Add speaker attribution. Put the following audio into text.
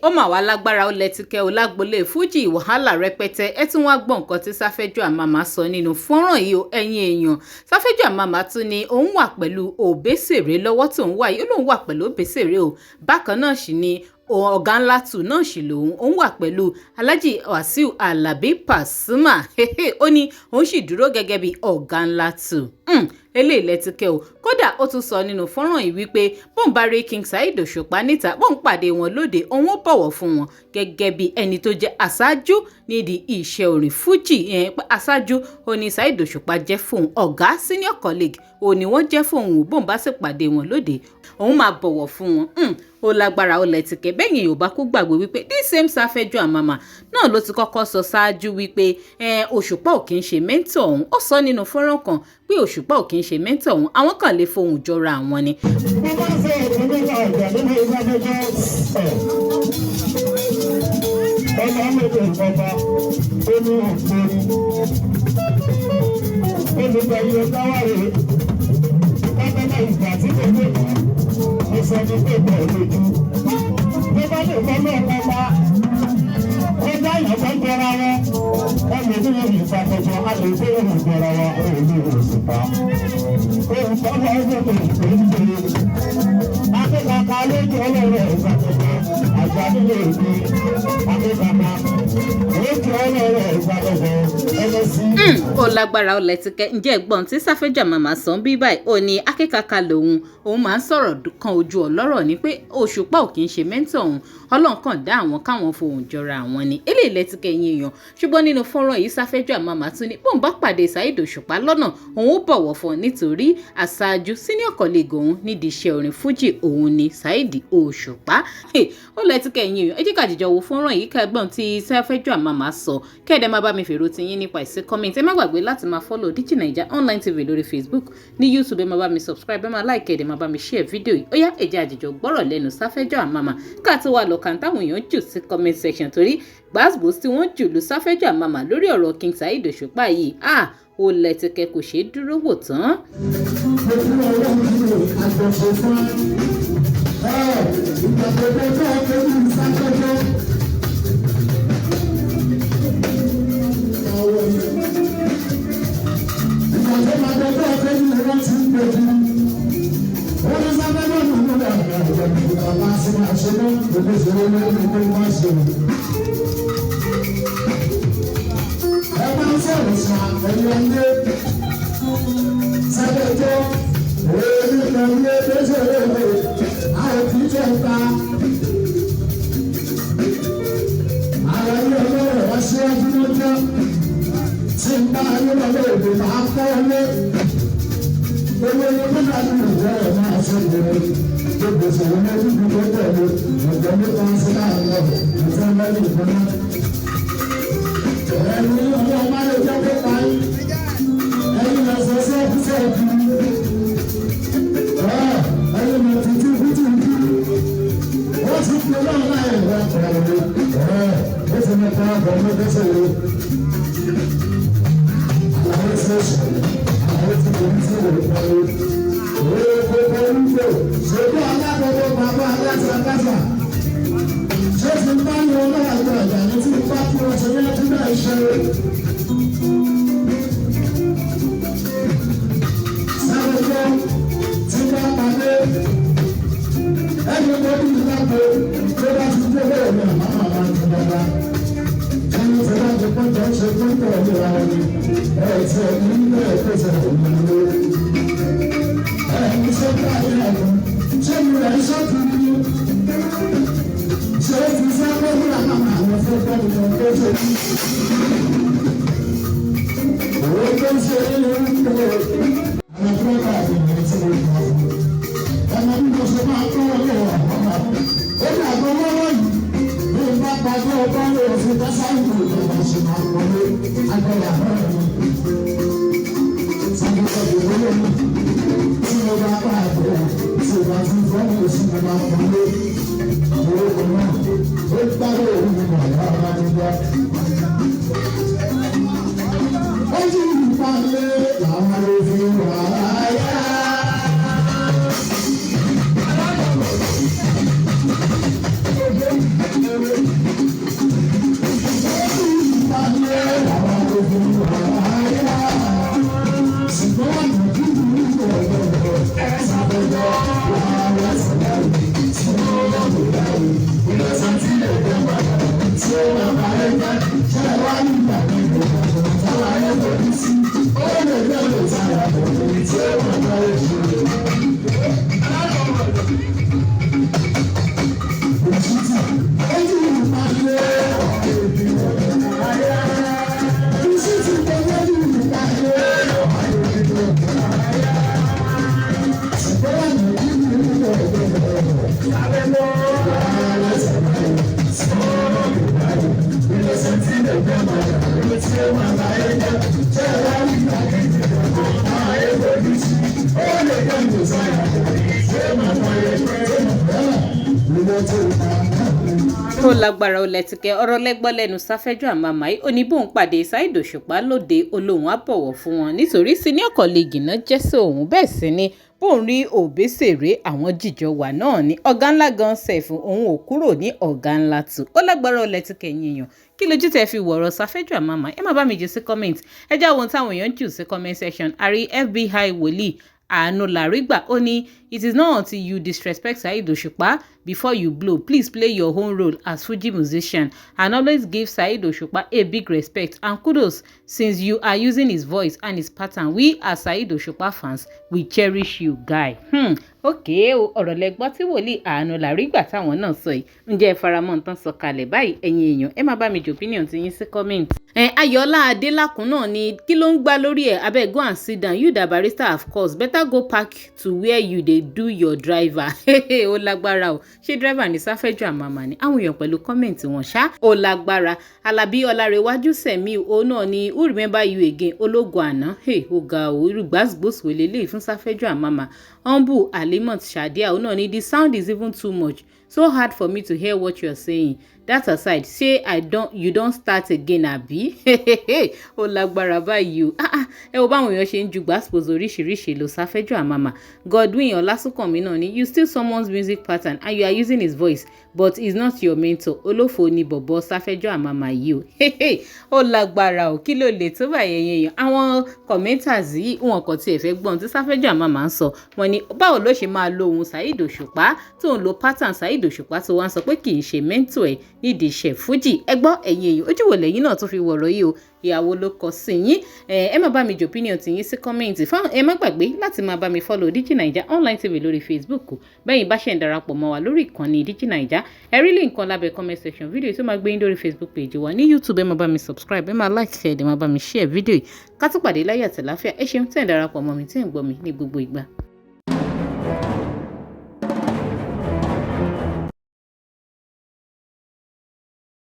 Speaker 1: Ó mà wá lágbára, ó lẹ́tìkẹ́ ó lágbolé fújì, wàhálà rẹpẹtẹ. Ẹ tún wá gbọ́ nǹkan tí Sáfẹ́jọ́ Àmàmà sọ nínú fọ́nrán yìí o. Ẹ̀yin èèyàn, Sáfẹ́jọ́ Àmàmà tún ní òun wà pẹ̀lú Òbésèré lọ́wọ́ tóun wà yìí. Ó lóun wà pẹ̀lú Òbésèré o. Bákan náà sì ni ọ̀gá ńlá tù náà sì lòun, òun wà pẹ̀lú Alhaji Wasiu Alabi Pasuma. Ó ní òun sì dúró gẹ́gẹ́ bí ọ̀gá ńlá tù. Eléyìí lẹ́tìkẹ́ o. Kódà, ó tún sọ nínú fọ́nrán yìí wípé bóun bá rí King Saheed Òṣùpá níta, bóun pàdé wọn lóde, òun ó bọ̀wọ̀ fún wọn gẹ́gẹ́ bí ẹni tó jẹ́ aṣáájú nídìí iṣẹ́ orin fújì yẹn, pé aṣáájú ó ní Saheed Òṣùpá jẹ́ fóun, ọ̀gá, senior colleague ó ní wọ́n jẹ́ fóun. Bóun bá sì pàdé wọn lóde, òun máa bọ̀wọ̀ fún wọn. Ó lágbára, ó lẹ́tìkẹ́. Bẹ́yìn Yorùbá kú gbàgbé wípé this same Sáfẹ́jọ́ Àmàmà náà ló ti kọ́kọ́ sọ ṣáájú wípé Òṣùpá ò kì í ṣe mentor òun. Ó sọ nínú fọ́nrán kan pé Òṣùpá ò kì í ṣe mentor òun, àwọn kan lè fohùn jọra àwọn ni.
Speaker 2: Mo bá fẹ́ ẹ̀kọ́ nípa ọ̀gá nínú ìgbàgbọ́jọ́ ẹ̀. Ọba mélòó ọba ó ní ògbóni. Olùgbàyè ọ̀gá wà rèé. Pátákó ìgbà tí kò dé mo sọ ní pépè lójú. Bí bá lè kọ́ náà ọba, ó dá ìyàtọ̀ jọra wọn. Ẹlòmíràn ìfàkọ̀jọ a lè gbé ìrìn jọra wọn òní Òṣùpá. Olùkọ́ máa ń gbé ìpè. Akẹ́kọ̀ọ́ lójú ọlọ́rọ̀ ìfàkọ̀jọ àgbà nílé ìgbé. Akẹ́kọ̀ọ́ lójú ọlọ́rọ̀ ìfàkọ̀jọ ẹlẹ́sìn.
Speaker 1: Ó lágbára, ó lẹ́tìkẹ́. Ǹjẹ́ ẹ̀gbọ́n tí Sáfẹ́jọ́ Àmàmà sọ ń bí báyìí? Ó ní akẹ́kàkà lòun, òun máa ń sọ̀rọ̀ kan ojú ọlọ́rọ̀ ni pé Òṣùpá ò kì í ṣe mentor òun, Ọlọ́run kàn dá àwọn káwọn fohùn jọra àwọn ni. Eléyìí lẹ́tìkẹ́, yín èèyàn. Ṣùgbọ́n nínú fọ́nrán yìí, Sáfẹ́jọ́ Àmàmà tún ní bóun bá pàdé Saheed Òṣùpá lọ́nà, òun ó bọ̀wọ̀ fún un nítorí aṣáájú, senior colleague òun nídìí iṣẹ́ orin fújì òun ni Saheed Òṣùpá. Ó lẹ́tìkẹ́, yín èèyàn. Ẹ jẹ́ ká jìjọ wo fọ́nrán yìí, kẹ́gbọ́n tí Sáfẹ́jọ́ Àmàmà sọ, kẹ́ẹ̀dẹ̀ má bá mi fèrò tiyín nípa ìsí comment. Ẹ má gbàgbé láti máa follow Digi Naija Online TV lórí Facebook, ní YouTube. Ẹ máa bá mi subscribe, ẹ máa like, ẹ máa bá mi share fídíò yìí. Ó yá, ẹ jẹ́ àjìjọ gbọ́rọ̀ lẹ́nu Sáfẹ́jọ́ Àmàmà ká tó wà lọ́kàn táwọn èèyàn jù sí comment section, torí gbàsgbòs tí wọ́n jù lu Sáfẹ́jọ́ Àmàmà lórí ọ̀rọ̀ King Saheed Òṣùpá yìí, ah, ó lẹ́tìkẹ́, kò ṣeé dúró wò tán.
Speaker 2: Ojú ọlọ́run ní àjọṣe fún ẹ ìgbà gbogbo tó ń pè ní ìsákẹ́jọ́. Ìgbà tó máa dé tó ń pè ní ìrántí ń pè jù. Ó ní sáfẹ́jọ́ ní ìlú àgbà ìgbà máa ṣe máa ṣe náà gbogbo ìṣòro lórí gbogbo máa ṣe. Ẹ máa ń sọ̀rọ̀ ṣá ẹ̀yẹ ilé sáfẹ́jọ́ èmi kan ní ẹgbẹ́ àwọn tí jẹ́ ta. Àwọn ilé ọlọ́rọ̀ wá síwájú ló jẹ́ tí ń bá ayé lọ́wọ́ èdè máa kọ́ ilé. Owó ní kọ́ńtà ní ìjọ ẹ̀ máa ṣe ìrìn. Gbogbo ìṣòro méjì ní tó tẹ̀lé ọ̀gbọ́n nípa sí láàrin ọ̀rọ̀ ìfẹ́ lẹ́yìn ìfúnná. Ẹ̀yin ọlọ́run má lè jẹ́ pé pa yín. Ẹ̀yin lọ sọ sẹ́ẹ̀kú. Ẹ̀yin lọ tutù kútù kú. Ó ti fi ọlọ́run láì wá pẹ̀lú. Ó ti ní ká ọkọ̀ ní bẹ́sẹ̀ rẹ̀. Àlàyé tí ó ṣẹlẹ̀, àlàyé tí kò ní tí ò pẹ̀lú. Èèkó pẹ̀lú pé ṣètò alágbèbọ̀ bàbá aláṣà. Ṣé ti bá ní ọlọ́run àgbà ní tí bá kí wọ́n ṣe ní ẹbí náà ṣe? Sáfẹ́jọ́ tí bá pàdé ẹni tó bí ìdáko tó bá ti dé bẹ́ẹ̀ ni àmọ́ àmọ́ ti dada. Ẹni tí wọ́n ti pọ́n jọ ń ṣe tó ń tẹ̀lé ara ni ẹ̀ tí ẹ̀ ní bẹ́ẹ̀ pèsè òmìnira. Ẹ̀ ní ṣé ká ayé ẹ̀kọ́ ṣé mi rẹ̀ ń ṣọ́kiri ni? Ṣé ó ti sá pé ní àmọ́ àwọn fẹ́ gbọ́ mi lọ tó ṣe ní? Òwe tó ń ṣe nínú ìpínlẹ̀ àwọn búrọ́dà àti ìrìn tí mo gbà fún. Ọmọ bí mo ṣe máa kọ́ wọlé ọ̀hún. Ó ní àgọ́ lọ́wọ́ yìí. Bí n bá pàdé ọba lè fi dásáyìn ìjọba ṣe máa wọlé agbára náà ni. Sàgbéjọba ìwé mi tí mo bá pàdé tí o bá ti fọ́ mi sí mo máa wọlé. Orúkọ náà ó gbádùn òun ní bàbá ọba nígbà.
Speaker 1: Ó lágbára, ó lẹ́tìkẹ́. Ọ̀rọ̀ lẹ́gbọ́ lẹ́nu Sáfẹ́jọ́ Àmàmà yìí. Ó ní bóun pàdé Saheed Òṣùpá lóde, olóhùn á bọ̀wọ̀ fún wọn nítorí senior colleague náà jẹ́ sí òun. Bẹ́ẹ̀ sì ni bóun rí Òbésèré, àwọn jìjọ wà náà ní ọ̀gá ńlá gan sef, òun ò kúrò ní ọ̀gá ńlá tù. Ó lágbára, ó lẹ́tìkẹ́. Yín èèyàn, kí lójú tẹ́ fi wọ̀rọ̀ Sáfẹ́jọ́ Àmàmà? Ẹ má bá mi jù sí comment. Ẹ já ohun táwọn èèyàn jù sí comment section. Àrí FBI wòlíì Àánú Làrígbà, ó ní, "It is not until you disrespect Saheed Òṣùpá before you blow. Please play your own role as Fuji musician and always give Saheed Òṣùpá a big respect and kudos since you are using his voice and his pattern. We as Saheed Òṣùpá fans, we cherish you, guy." Okay o, ọ̀rọ̀ lẹ́gbọ́ tí wòlíì Àánú Làrígbà táwọn náà sọ yìí. Ǹjẹ́ ẹ faramọ́ nǹkan sọ kalẹ̀ báyìí? Ẹ̀yin èèyàn, ẹ má bá mi jù opinion ti yín sí comment. Ẹ Ayọ̀ọ́lá Adélákùn náà ni, "Kí ló ń gbá lórí ẹ̀? Abeg, go and sit down. You that barrister of course, better go park to where you dey do your driver." Ó lágbára o. Ṣé driver ní Sáfẹ́jọ́ Àmàmà ni? Àwọn èèyàn pẹ̀lú comment wọn ṣá, ó lágbára. Alábí Ọlárẹ̀wájú Sẹ̀mí, òun náà ni, "Who remember you again, ológun àná?" Ó ga o. Irú gbàsgbòs wò lélẹ́yìí fún Sáfẹ́jọ́ Àmàmà? Humble Alimot Shadia, òun náà ni, "The sound is even too much, so hard for me to hear what you are saying. That aside, say I don you don start again, abi?" Ó lágbára báyìí o. Ah ah, ẹ wo báwọn èèyàn ṣe ń ju gbàsgbòs oríṣiríṣi lọ Sáfẹ́jọ́ Àmàmà. Godwin Ọlásùnkànmí náà ni, "You steal someone's music pattern and you are using his voice, but he's not your mentor." Olófo ni bọ̀bọ̀ Sáfẹ́jọ́ Àmàmà yìí o. Ó lágbára o. Kí ló lè tó báyẹn yẹn? Àwọn commenters yìí, wọn kò tiẹ̀ fẹ́ gbọ́n tí Sáfẹ́jọ́ Àmàmà ń sọ. Wọn ni, báwo ló ṣe máa lo ohun Saheed Òṣùpá, tó ń lo pattern Saheed Òṣùpá, tó wá ń sọ pé kì í ṣe mentor ẹ̀ nídìí iṣẹ́ fújì? Ẹ gbọ́, ẹ̀yin èèyàn, ojú wo lẹ́yìn náà tó fi wọ̀rọ̀ yìí o? Ìyàwó ló kọ sí yín. Ẹ má bá mi jù opinion tí yín sí comment fáwọn. Ẹ má gbàgbé láti máa bá mi follow Digi Naija Online TV lórí Facebook. Bẹ́yìn bá ṣe ń darapọ̀ mọ́ wa lórí ìkànnì Digi Naija, ẹ rí link kan lábẹ́ comment section fídíò tó máa gbé yín lórí Facebook page wa. Ní YouTube, ẹ má bá mi subscribe, ẹ máa like, share, ẹ má bá mi share fídíò yìí. Ká tún pàdé láyọ̀ àtàláfíà. Ẹ ṣeun tẹ́ ń darapọ̀ mọ́ mi, tẹ́ ń gbọ́ mi ní gbogbo ìgbà.